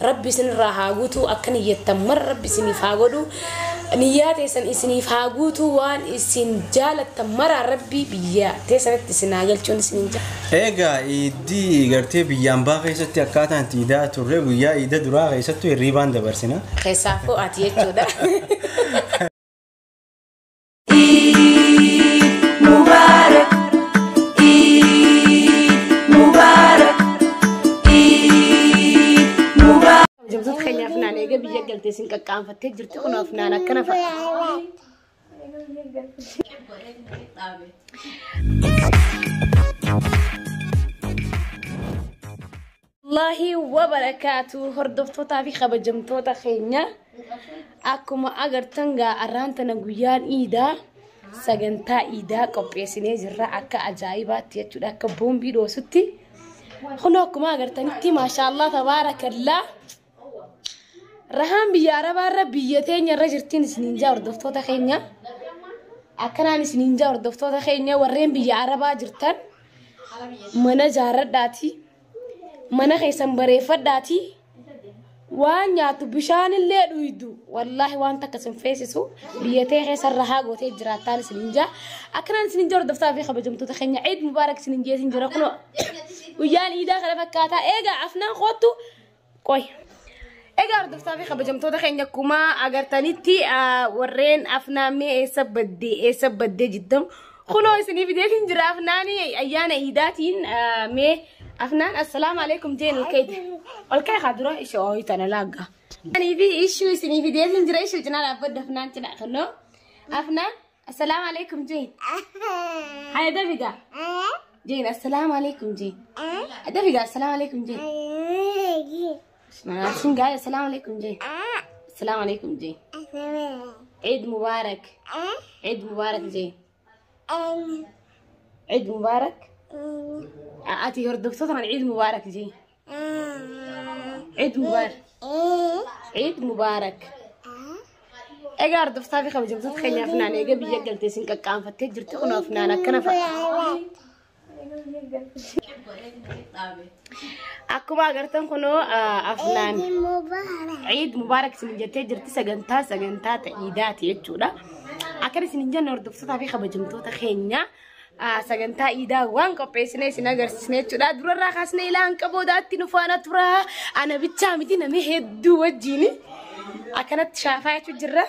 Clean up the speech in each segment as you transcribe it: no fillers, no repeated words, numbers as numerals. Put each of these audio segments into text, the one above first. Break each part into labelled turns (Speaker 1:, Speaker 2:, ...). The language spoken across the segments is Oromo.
Speaker 1: Rabbi isinirraa haa guutuu, akka niyyattan mara Rabbi isiniif haa godhu. Niyyaa teessan isiniif haa guutuu, waan isin jaalattan mara Rabbi biyya teessanitti isin haa galchuun isiniin jaa.
Speaker 2: Egaa iiddii gartee biyyaan baa keessatti akkaataan itti iidaa turre, guyyaa iida duraa keessattuu hirriibaan dabarsina.
Speaker 1: Keessaafuu ati jechuudha.
Speaker 3: Mubarak, Eid Mubarak, Eid Mubarak.
Speaker 1: Kabajamtoota keenya, Afnaan eega biyya galtee isin qaqqaanfattee jirti, kun Afnaan akkana fa'a. Allahi wabarakaatu, hordoftootaa fi kabajamtoota keenya, akkuma agartan gaa arraan tana guyyaan iidaa sagantaa iidaa qopheessinee jirra, akka ajaa'ibaatti jechuudha, akka boombii dhoosutti. Kun akkuma agartanitti, maashaallah tabaarakallaa, rahaan biyya arabaarra biyya teenya irra jirtiin isiniin jaa. Hordoftoota keenya, akkanaan isiniin jaa. Hordoftoota keenya warreen biyya arabaa jirtan, mana jaarradhaati, mana keessan bareeffadhaati, waan nyaatu bishaanillee dhuydu, wallaahi waan takka sin feesisu, biyya tee keessa rahaa gootee jiraattaan isiniin jaa. Akkanaan isiniin jaa. Hordoftaa fi kabajamtoota keenya, Eid Mubaarak isiniin jeesin jira. Kunoo guyyaan iidaa kana fakkaataa. Eegaa Afnaan koottu qoy. Egaa hordoftaa fi kabajamtoota keenya, akkuma agartanitti warreen Afnaan mee eessa baddee, eessa baddee jiddamu, kunoo isinii fideetiin jira Afnaanii ayyaana iidaatiin. Mee Afnaan assalaamu alaikum jeen. Ol ka'ite, ol ka'e haa dura ishee ooyi tana laagga. Ani fi ishuu isinii fideetiin jira, ishuu cinaa dhaabbadda, Afnaan cinaa. Kunoo Afnaan assalaamu alaikum jeen. Haya dafigaa jeen, assalaamu alaikum jeen. Dafigaa assalaamu alaikum jeen. Sun gaa'e assalaamu alaikum jeen. Assalaamu alaikum jeen. Eid Mubarak. Eid Mubarak jeen. Eid Mubarak. Ati hordoftoota kana Eid Mubarak jeen. Eid Mubarak. Eid Mubarak. Egaa hordoftaa fi kabajamtoota keenya, Afnaan eega biyya galtee isin qaqqaanfattee jirti, kun Afnaan akkana fa'a. Akkuma agartan kunoo Afnaan Eid Mubarak isin jettee jirti, sagantaa iidaati jechuudha. Akkan isin hin jenne, hordoftootaa fi kabajamtoota keenya, sagantaa iidaa waan qopheessine isin agarsiisne jechuudha. Durarraa kaasnee ilaan qaboodaatti nu faana tura. Ana bichaa miti, namni hedduu wajjin akkanatti shaafaa jechuu jirra.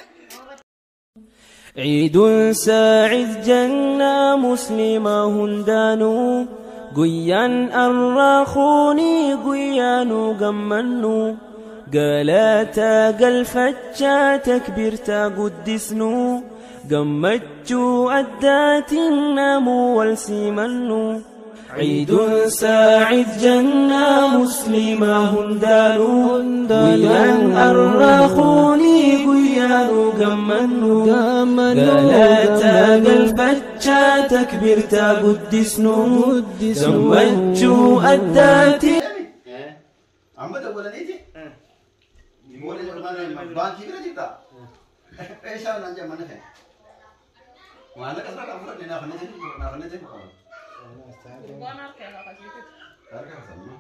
Speaker 4: عيد سعيد جنة مسلمة هندانو، قيان الراخوني قيانو قمنو، قالاتا قلفتشا تكبيرتا قدسنو، قمتشو أدات النامو والسيمنو. عيد سعيد جنة مسلمة هندانو، قيان الراخوني قيانو قمنو، قالاتا قلفتشا تكبيرتا قدسنو، قمتشو أدات
Speaker 5: Amma dawwalaniiti. Baankii bira jirta. Eeshaa naan jedhan mana kana. Maallaqa asirraa fudhanne naaf anneetiin qabu. Harka kasannu.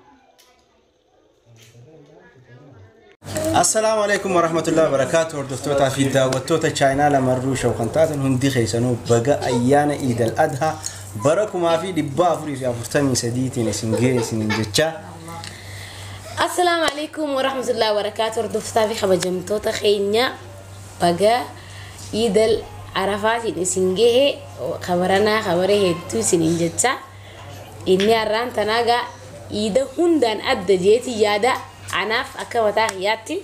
Speaker 2: Assalaamu alaikum warahmatullahi wabarakaatu. Hordoftootaa fi daawwattoota chaayinaa lamarruu show kan taatan hundi keessanuu, baga ayyaana Iidal Adhaa bara 1443tiin isin ga'e isiniin jecha.
Speaker 1: Assalaamu alaikum warahmatullahi wabarakaatu. Hordoftoota fi kabajamtoota keenya, baga Iidal Arafaatiin isin gahe, kabaranaa kabare hedduu isiniin jecha. Inni har'aan tanaa iida hundaan adda jeeti yaada anaaf akka mataa kiyyaatti.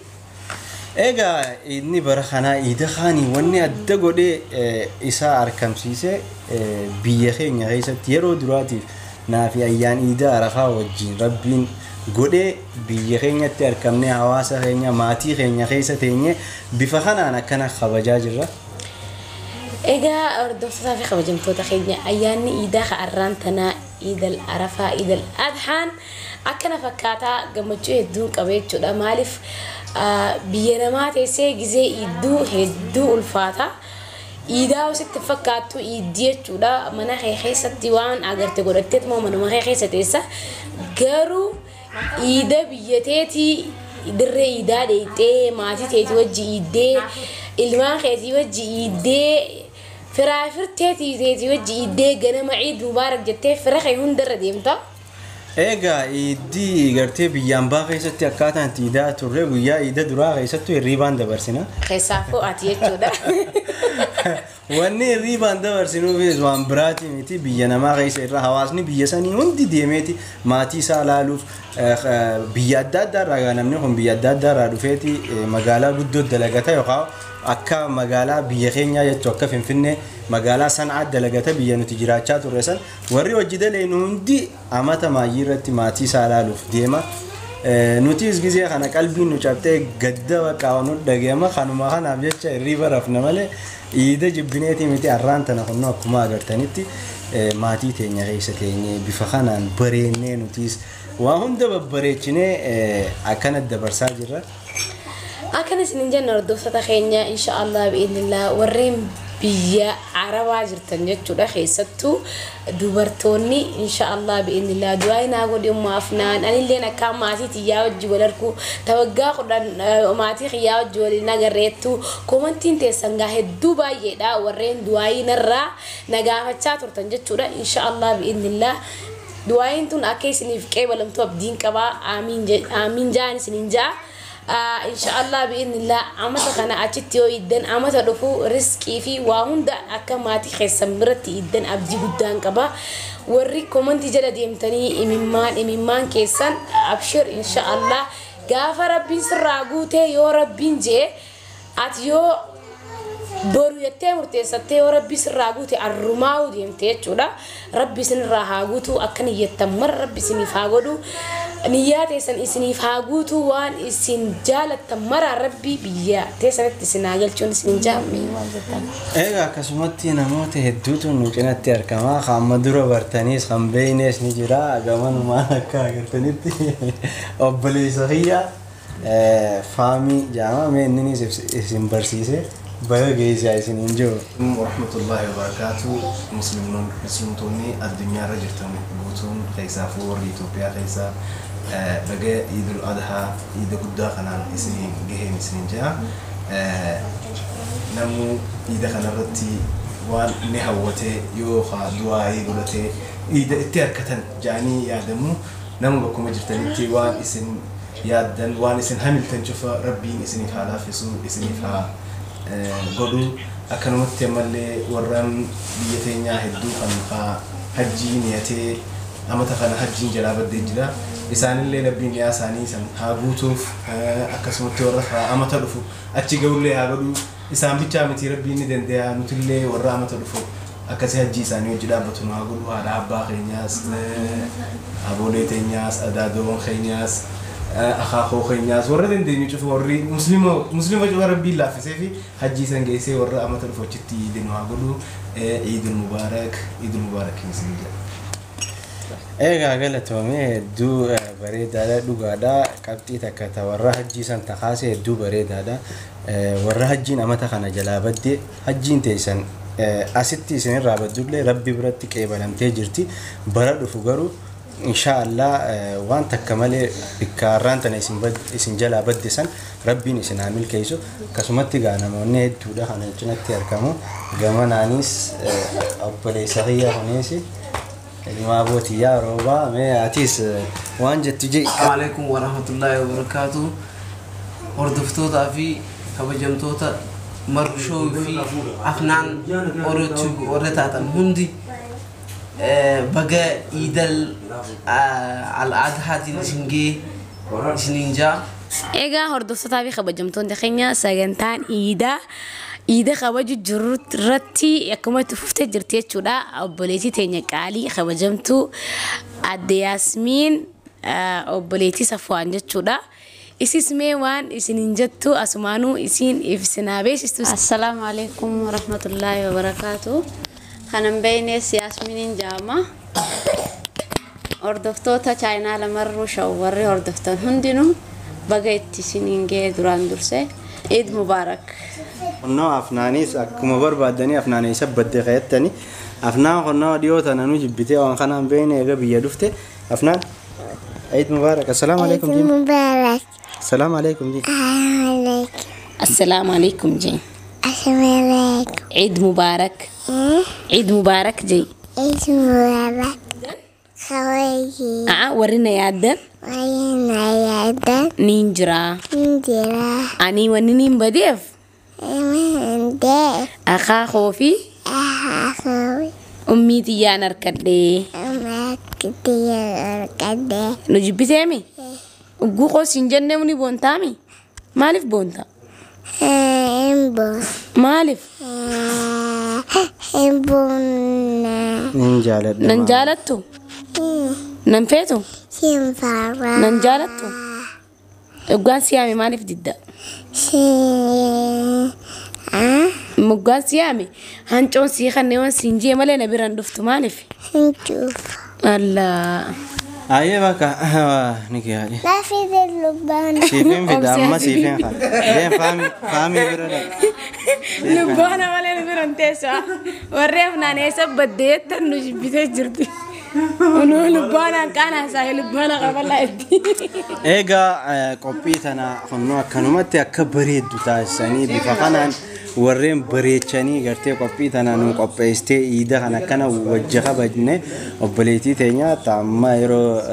Speaker 2: Egaa inni bara kanaa iida kaanii wanni adda godhee isaa argamsiise, biyya keenya keessatti yeroo duraatiif naafi ayyaan iida Arafaa wajjin Rabbiin godhee biyya keenyatti argamnee, hawaasa keenya, maatii keenya keessa teenye bifa kanaan akkana kabajaa jirra.
Speaker 1: Egaa hordoftootaa fi kabajamtoota keenya, ayyaanni iidaa har'aan tanaa, Iidal Arafaa, Iidal Adhaan akkana fakkaataa, gammachuu hedduun qaba jechuudha. Maaliif, biyya namaa teessee gizee iidduu hedduu ulfaata. Iidaa sitti fakkaattu iiddii jechuudha. Mana kee keessatti waan agarte godhatteetuma manuma kee keessa teessa. Garuu Iida biyya teetii dirree iidaa dheeyxee maatii teetii wajji iiddee ilmaan keetii wajji iiddee firaa firteetii teetii wajji iiddee ganama ciid mubaarak jettee fira kee hundarra deemta.
Speaker 2: Egaa iiddii gartee biyyaan baa keessatti akkaataan itti iidaa turre guyyaa iida duraa keessattuu hirriibaan dabarsina.
Speaker 1: Keessaafuu ati jechuudha.
Speaker 2: Wanni hirriibaan dabarsinuufis waan biraati miti biyya namaa keessa irra hawaasni biyya sanii hundi deemeeti maatii isaa laaluuf biyya adda addaa irraa namni kun biyya adda addaa irraa dhufeeti magaalaa guddoo dalagata yookaan akka magaalaa biyya keenyaa jechuun akka Finfinnee magaalaa San'aa dalagata biyya nuti jiraachaa turre san warri hojii daleen hundi amata maayyii irratti maatii isaa laaluuf deema. Nutis gizee kana qalbiin nu cabtee gadda bakka nu dhagayama kanuma kanaaf jecha hirriiba rafna malee iida jibbineetii miti arraan tana kunnu akkuma agartanitti maatii teenya keessa teenyee bifa kanaan bareennee nutis waa hunda babbareechinee akkana dabarsaa jirra.
Speaker 1: Akkana isinin jenna hordoftoota keenya insha Allah bi'idhnillah warreen biyya Arabaa jirtan jechuudha keessattuu dubartoonni insha Allah bi'idhnillah du'aa naa godhi umma afnaan anilleen akka maatii tiyyaa wajji wal arku tawaggaa kudhan maatii kiyyaa wajji wal nagarreettu komantiin teessan gaa hedduu baay'eedha warreen du'aa narraa nagaafachaa turtan jechuudha insha Allah bi'idhnillah du'aayin tun akka isiniif qeebalamtu abdiin qabaa aamiin jaan isinin jaa. Inshallah bi'idhnillah amata kana achitti yoo iddan amata dhufu riskii fi waa hunda akka maatii keessan biratti iddan abdii guddaan qaba. Warri komantii jala deemtanii imimmaan keessan abshir inshallah gaafa rabbiin sirraa guutee yoo rabbiin jee ati yoo boru jettee murteessattee yoo rabbi sirraa guute arrumaa'uu deemte jechuudha. Rabbi isinirraa haa guutu akka niyyattan mara rabbi isiniif haa godhu. Niyyaa teessan isiniif haa guutu waan isin jaalattan mara rabbi biyya teessanitti isin haa galchuun isin jaammee waan jettan.
Speaker 2: Egaa akkasumatti namoota hedduutu nu cinatti argama. Kan dura bartaniis kan beeynees ni jira. Gamanumaan akka agartanitti obboleessa kiyya faamii jaama mee inninis isin barsiise. Baga geessaa isin hin jiru.
Speaker 6: Warahmatullahi wabarakatuh. Muslimtoonni addunyaarra jirtan guutuun keessaafuu warri Itoophiyaa keessa baga Iidul Adhaa iida guddaa kanaan isin gaheen isin jira. Namuu iida kanarratti waan ni hawwatee yookaan du'aayii godhatee iida itti harkatan jedhanii yaadamu nama bakkuma jirtanitti waan isin yaaddan waan isin hamiltan cufa rabbiin isiniif haa laaffisu isiniif haa godhu akkanumatti ammallee warraan biyya teenyaa hedduu kan hajjii niyatee amata kana hajjiin jalaa baddee jira isaanillee rabbiin dhiyaa isaanii san haa guutuuf akkasumatti warra amata dhufu achi gahullee haa godhu isaan bichaa miti rabbiin ni danda'a nutillee warra amata dhufu akkasii hajjii isaanii hojii dhaabbatu nu haa godhu haadha abbaa keenyaas aboolee teenyaas adaadoon keenyaas akaakuu keenyaas warra dandeenyu cufa warri muslima cufa rabbiin laaffisee fi hajjii san geessee warra amata dhufu achitti iidin haa godhu iidul mubaarak isin jedha.
Speaker 2: Egaa galatoomee hedduu bareedaadha dhugaadha qabxii takka ta warra hajjii san takaasee hedduu bareedaadha warra hajjiin amata kana jalaa badde hajjiin teessan asitti isinirraa baddullee rabbi biratti qeebalamtee jirti bara dhufu garuu inshallah waan takka malee bikkaarraan tana isin jalaa badde san rabbiin isin haa milkeessu akkasumatti gaa namoonni hedduudha kana cinatti argamu gamanaanis obboleessa kiyya kunis ilma abbootii roobaa mee atis waan jettu jee.
Speaker 7: Alaikum warahmatullahi wabarakatuh. Hordoftootaa fi kabajamtoota Marshoo fi Afnaan Orootuu warra taatan hundi baga Iidal al-Adhaatiin isin gahee isiniin jaa.
Speaker 1: Egaa hordoftootaa fi kabajamtoonni keenya sagantaan iidaa iida kabaju jiru irratti akkuma itti fuftee jirti jechuudha. Obboleettii teenya qaalii kabajamtuu adde Yaasmiin obboleettii Safwaan jechuudha. Isis mee waan isiniin jettu asumaanuu isin ibsinaa beeksistu.
Speaker 8: Assalaamu alaikum warahmatullaahi wabarakaatu. Kanan beeynes Yaasmiiniin jaama. Hordoftoota chaayinaa lamarruu sha'u warri hordoftan hundinuu baga itti isiniin gahee duraan dursee Eid Mubaarak.
Speaker 2: Qonnaa afnaanis akkuma barbaadanii afnaanii isa badde qayattanii afnaan qonnaa dhiyoo tana nu jibbitee waan kanaan beekne eega biyya dhufte afnaan Eid Mubarak. Assalaamu alaikum
Speaker 9: Eid
Speaker 2: jee.
Speaker 9: Mubarak.
Speaker 2: Assalaamu alaikum jee.
Speaker 9: Alaikum.
Speaker 1: Assalaamu alaikum jee.
Speaker 9: Assalamu alaikum.
Speaker 1: Eid Mubarak. Eid Mubarak jee.
Speaker 9: Eid Mubarak. Kawaii.
Speaker 1: Aa warri na yaaddan
Speaker 9: Warri na yaaddan
Speaker 1: niin jira.
Speaker 9: Niin jira.
Speaker 1: Ani wanni niin badeef
Speaker 9: Mandee.
Speaker 1: akaakoo fi
Speaker 9: Akaakoo.
Speaker 1: ummii tiyyaan harkadhee.
Speaker 9: Ummii tiyyaan harkadhee.
Speaker 1: Nu jibbiteemi? Ugguu koo siin jennee ni boontaami? Maaliif boonta?
Speaker 9: Hin boon.
Speaker 1: Maaliif?
Speaker 9: Hin boonna.
Speaker 2: Nin jaaladha.
Speaker 1: Nan jaalattu? Nan feetu?
Speaker 9: Sin fara.
Speaker 1: Nan jaalattu? Dhugaan si yaame maaliif didda?
Speaker 9: Sin.
Speaker 1: Moggaan si yaame hancoon sii kanneen waan siin jee malee na biraan dhuftu maaliif?
Speaker 9: Hin cufa.
Speaker 1: Allaa.
Speaker 2: Ayyee bakka ni gaari.
Speaker 9: Lafi de lubbaan.
Speaker 2: Siifin fida amma siifin fida. Deem faami faami bira dhaqa.
Speaker 1: Lubbaana malee nu biraan teessaa. Warri afnaan eessa baddee jettan nu jibbitee jirti. Kunoo lubbaanaan qaanaa isaa lubbaana qabalaa itti.
Speaker 2: Egaa qophii tana kunnoo akkanumatti akka bareeddu taasisanii bifa kanaan warreen bareechanii gartee qophii tana nu qopheessitee iida kan akkana wajji kabajne obboleettii teenya amma yeroo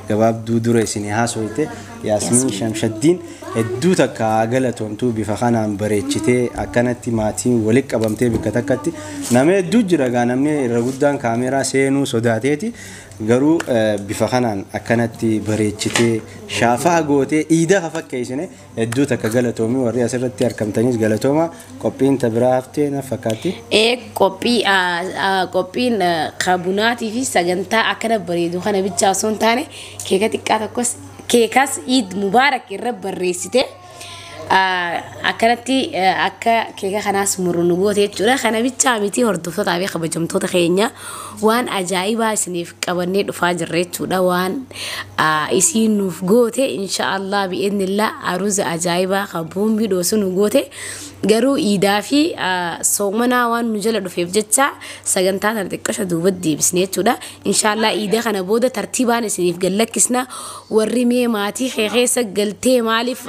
Speaker 2: gabaabduu dura isinii haasofte Yaasmiin Shamshaddiin hedduu takka galatoomtuu bifa kanaan bareechitee akkanatti maatiin walitti qabamtee bakka takkatti nama hedduu jira gaa namni irra guddaan kaameeraa seenuu sodaateeti garuu bifa kanaan akkanatti bareechitee shaafaa gootee iida fakkeessine hedduu takka galatoomii warri asirratti argamtanis galatooma qophiin ta biraa haftee na fakkaatti.
Speaker 1: Ee qophii qophiin kabunaatii fi sagantaa akkana bareedu kana bichaa osoo hin taane keeka xiqqaa tokkos keekaas Eid Mubarak irra barreessite akkanatti akka keeka kanaas muru nu goote jechuudha. Kana bichaa miti hordoftootaa fi kabajamtoota keenya waan ajaa'ibaa isiniif qabannee dhufaa jirra jechuudha. Waan isiin nuuf goote inshaallah bi'idnillah aruuza ajaa'ibaa kan boombii dhoosu nu goote. Garuu iidaa fi soomanaa waan nu jala dhufeef jecha sagantaa tana xiqqasha duubatti deebisne jechuudha. Inshaallah iida kana booda tartiibaan isiniif gallakkisna. Warri mee maatii kee keessa galtee maaliif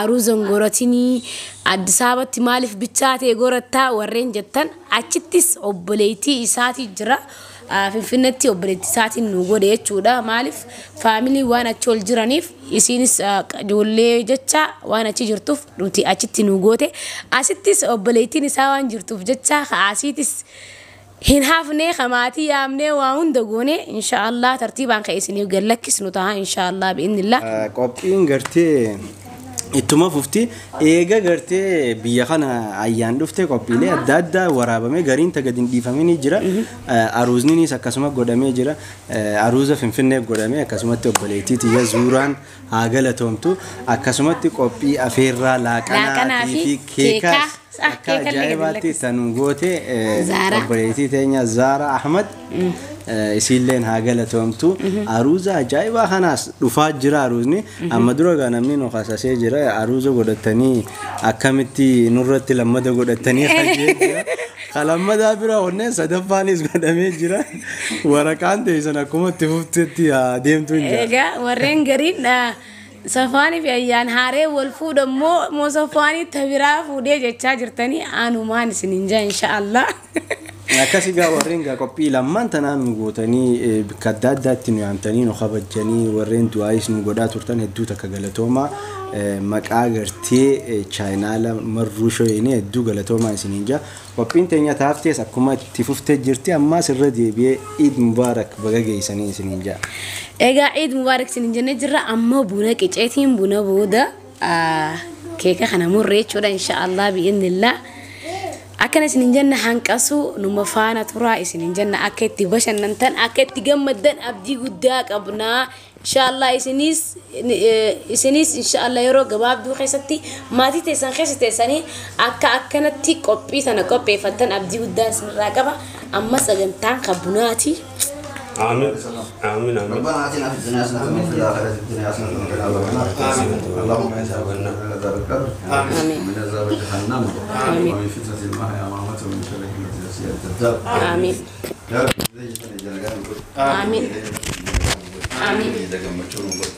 Speaker 1: aruuzan goratinii Addis Ababatti maaliif bichaa ta'e gorattaa warreen jettan achittis obboleettii isaatii jira. Finfinneetti obboleettii isaatiin nu godhe jechuudha. Maaliif faamilii waan achi ol jiraniif isiinis ijoollee jecha waan achi jirtuuf nuti achitti nu goote. Asittis obboleettiin isaa waan jirtuuf jecha asiitis hin hafne maatii yaamnee waa hunda goone inshaallah tartiibaan kan isiniif gallakkisnu ta'a inshaallah bi'innillah.
Speaker 2: Qophiin gartee ittuma fufti eega gartee biyya kana ayyaan dhufte qophiilee adda addaa waraabamee gariin ta gadi hin dhiifamini jira. Aruuzninis akkasuma godhamee jira. Aruuza Finfinnee godhamee akkasumatti obboleettii tiyya Zuuraan haa galatoomtu akkasumatti qophii afeerraa laaqanaatii fi keekaas akka ajaa'ibaatti tanu goote obboleettii teenya Zaara Ahmad isiilleen haa galatoomtu. Aruuza ajaa'ibaa kanaas dhufaa jira aruuzni. Amma dura gaa namni nu kasasee jira aruuza godhatanii akkamitti nurratti lammada godhatanii hajjee jira. Kalammadaa bira onneen sadaffaanis godhamee jira. Waraqaan teessan akkuma itti fuftetti deemtu hin jira.
Speaker 1: Egaa warreen gariin Safaanii fi ayyaan haaree wal fuudhammoo moo safaanii tabiraa fuudhee jechaa jirtanii anumaan isiniin jaa inshaallah.
Speaker 2: Akkasii gaa warreen gaa qophii lammaan tanaan nu gootanii bakka adda addaatti nu yaamtanii nu kabajjanii warreen du'aayis nu godhaa turtan hedduu takka galatoomaa maqaa gartee chaayinaala marruu shooyinii hedduu galatoomaa isiniin jaa. Qophiin teenya taaftees akkuma itti fuftee jirti ammaas irra deebi'ee Eid Mubarak baga geessanii isiniin jaa.
Speaker 1: Egaa Eid Mubarak isiniin jennee jirra amma buna qiceetiin buna booda keeka kana murree jechuudha inshaallah bi'innillah. Akkana isiniin jenna hanqasu numa faana turaa isiniin jenna akka itti bashannantan akka itti gammaddan abdii guddaa qabnaa. Inshaallah isinis inshaallah yeroo gabaabduu keessatti maatii teessan keessa teessanii akka akkanatti qophii sana qopheeffattan abdii guddaa isinirraa qaba. Amma sagantaan kan bunaati.
Speaker 10: آمين آمين آمين.
Speaker 5: ربنا آتنا في الدنيا حسنة وفي الآخرة الدنيا حسنة وقنا عذاب النار. اللهم إنا من عذاب القبر ومن عذاب جهنم ومن فتنة المحيا والممات ومن شر فتنة المسيح الدجال.
Speaker 1: آمين.
Speaker 5: يا رب.
Speaker 1: آمين.
Speaker 5: Iida gammachuu nu godhu.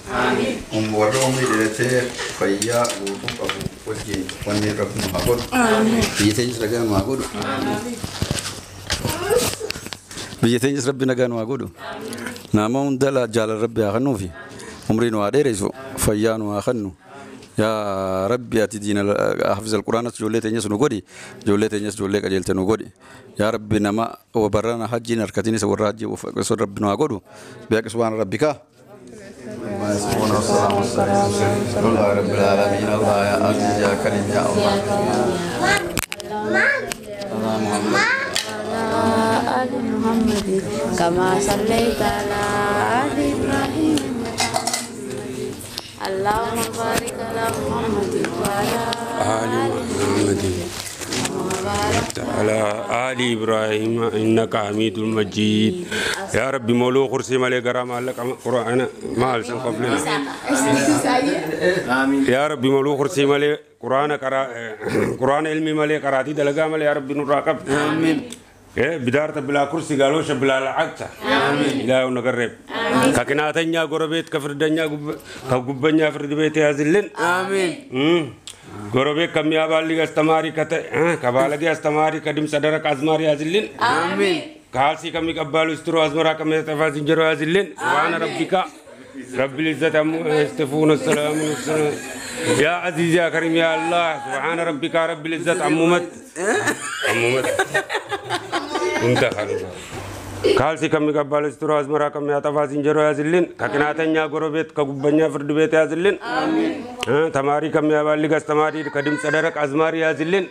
Speaker 5: Warra umrii dheeratee fayyaa guutuu qabu wajjin wanni rabbi nu haa godhu. Biyya teenyas nagaa nu haa godhu. Biyya teenyas rabbi nagaa nu haa godhu. Nama hunda jaalala rabbi haa kennuufi umrii nu haa dheeressu, fayyaa nu haa kennu. Yaa rabbi, ati diina hafiz alquraanas ijoollee teenyas nu godhi, ijoollee teenyas ijoollee qajeelte nu godhi. Yaa rabbi, nama barana hajjiin harkatiinis warra hajjii rabbi nu haa godhu. Beeqis waan rabbika. الله رب العالمين، الله يا عزيز يا كريم يا الله.
Speaker 8: آل محمد كما صليت على آل إبراهيم. اللهم بارك على محمد وعلى
Speaker 10: آل محمد على آل إبراهيم إنك حميد مجيد. يا ربي، مولو كرسي مالي غرام لك قرآن ما ألسن قبلنا. يا ربي، مولو كرسي مالي قرآن قرا قرآن علمي مالي قراتي دلقا مالي، يا ربي نراقب. آمين. بدارت بلا كرسي قالوش بلا لعقته. آمين. إلهي نقرب ከቅናተኛ ጎረቤት፣ ከፍርደኛ ከጉበኛ ፍርድ ቤት ያዝልን።
Speaker 7: አሜን።
Speaker 10: ጎረቤት ከሚያባልግ አስተማሪ፣ ከባለጌ አስተማሪ፣ ከድምፀ ደረቅ አዝማሪ ያዝልን።
Speaker 7: አሜን።
Speaker 10: ካልሲ ከሚቀባ ሉስትሮ፣ አዝመራ ከሚያጠፋ ዝንጀሮ ያዝልን። سبحان ربك رب العزة عما يصفون السلام يا عزيز يا كريم يا الله. سبحان ربك رب العزة عمومت عمومت انتهى. ካልሲ ከሚቀባ ሉስትሮ፣ አዝመራ ከሚያጠፋ ዝንጀሮ ያዝልን። ከቅናተኛ ጎረቤት፣ ከጉበኛ ፍርድ ቤት ያዝልን። ተማሪ ከሚያባልግ አስተማሪ፣ ከድምፀ ደረቅ አዝማሪ ያዝልን።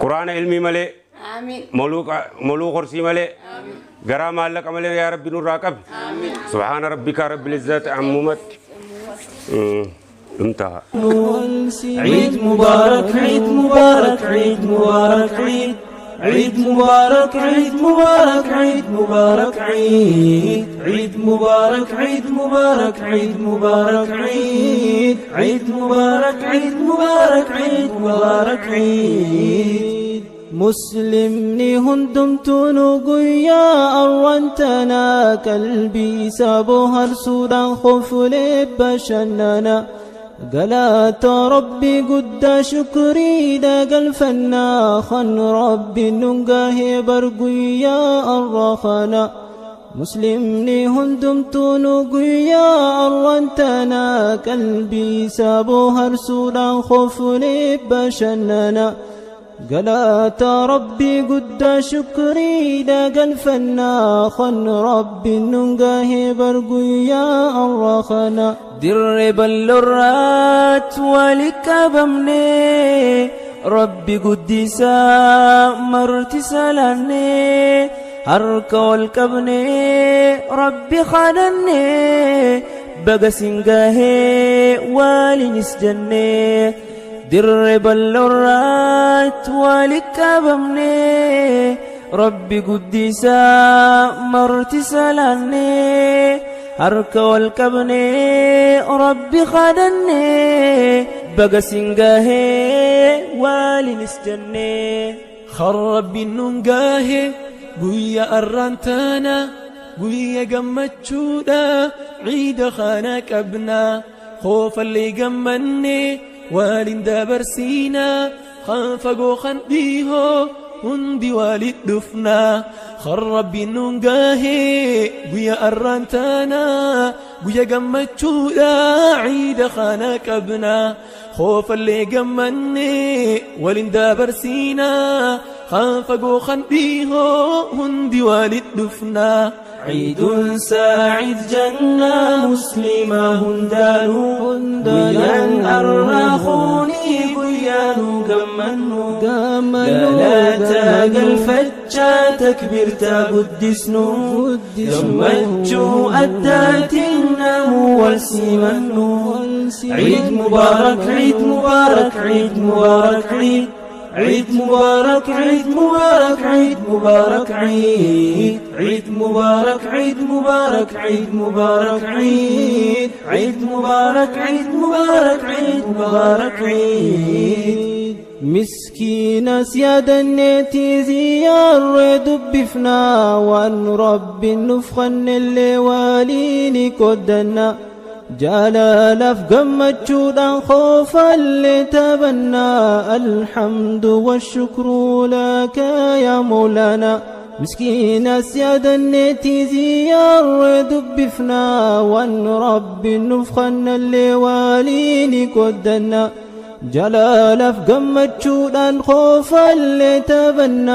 Speaker 10: ቁርአን ilmi malee moluu qorsii malee garaa maallaqa malee, yaa rabbi nurraa qabi. سبحان ربك رب العزة عمومت انتهى.
Speaker 4: عيد مبارك، عيد مبارك، عيد مبارك، عيد عيد مبارك، عيد مبارك، عيد مبارك، عيد عيد مبارك، عيد مبارك، عيد مبارك، عيد عيد مبارك، عيد مبارك، عيد مبارك، عيد مسلمني هندمتون قيا أروانتنا قلبي سابوها رسولا خوف لبشننا قلات ربي قد شكري داق الفنا خن ربي ننقاه برقيا الرخنا مسلمني هندمتون قيا أروانتنا قلبي سابوها رسولا خوف لبشننا قلات ربي قد شكري داق الفنا خن ربي ننقاه برقيا الرخنا
Speaker 11: در بلورات ولكبمني ربي قديسا مرتي سلاني هرك والكبني ربي خانني بقى سنقاهي والي نسجني در بلورات ولكبمني ربي قديسا مرتي سلاني harka wal qabnee rabbi kadhannee baga sin gahee waliinis jennee.
Speaker 12: Rabbi nun gahe guyya arraantaana guyya gammachuudha ciida kana qabna qoofallee gammanne waliin dabarsiina kan fagoo kan dhihoo hundi walit dhufna. Rabbi nun gahe guyya arraantaana guyya gammachuudha ciida kana qabna qoofallee gammanne waliin dabarsiina kan fagoo kan dhihoo hundi walit dhufna.
Speaker 4: عيد سعيد جنة مسلمة هندانو بيان أراخوني بيانو قمنو لا تاقل فجا تكبير تقدسنو قمتشو أدات النمو والسيمنو. عيد مبارك، عيد مبارك، عيد مبارك، عيد عيد مبارك، عيد مبارك، عيد مبارك، عيد عيد مبارك، عيد مبارك، عيد مبارك، عيد عيد مبارك، عيد مبارك، عيد مبارك، عيد.
Speaker 11: مسكين سيادنتي زيار دبفنا وان رب نفخن اللي واليني قدنا جلال في قمة خوفا لتبنى الحمد والشكر لك يا مولانا مسكين سيادنتي زيار دبفنا وان رب نفخن اللي واليني قدنا جلال في قمة خوفا لتبنى.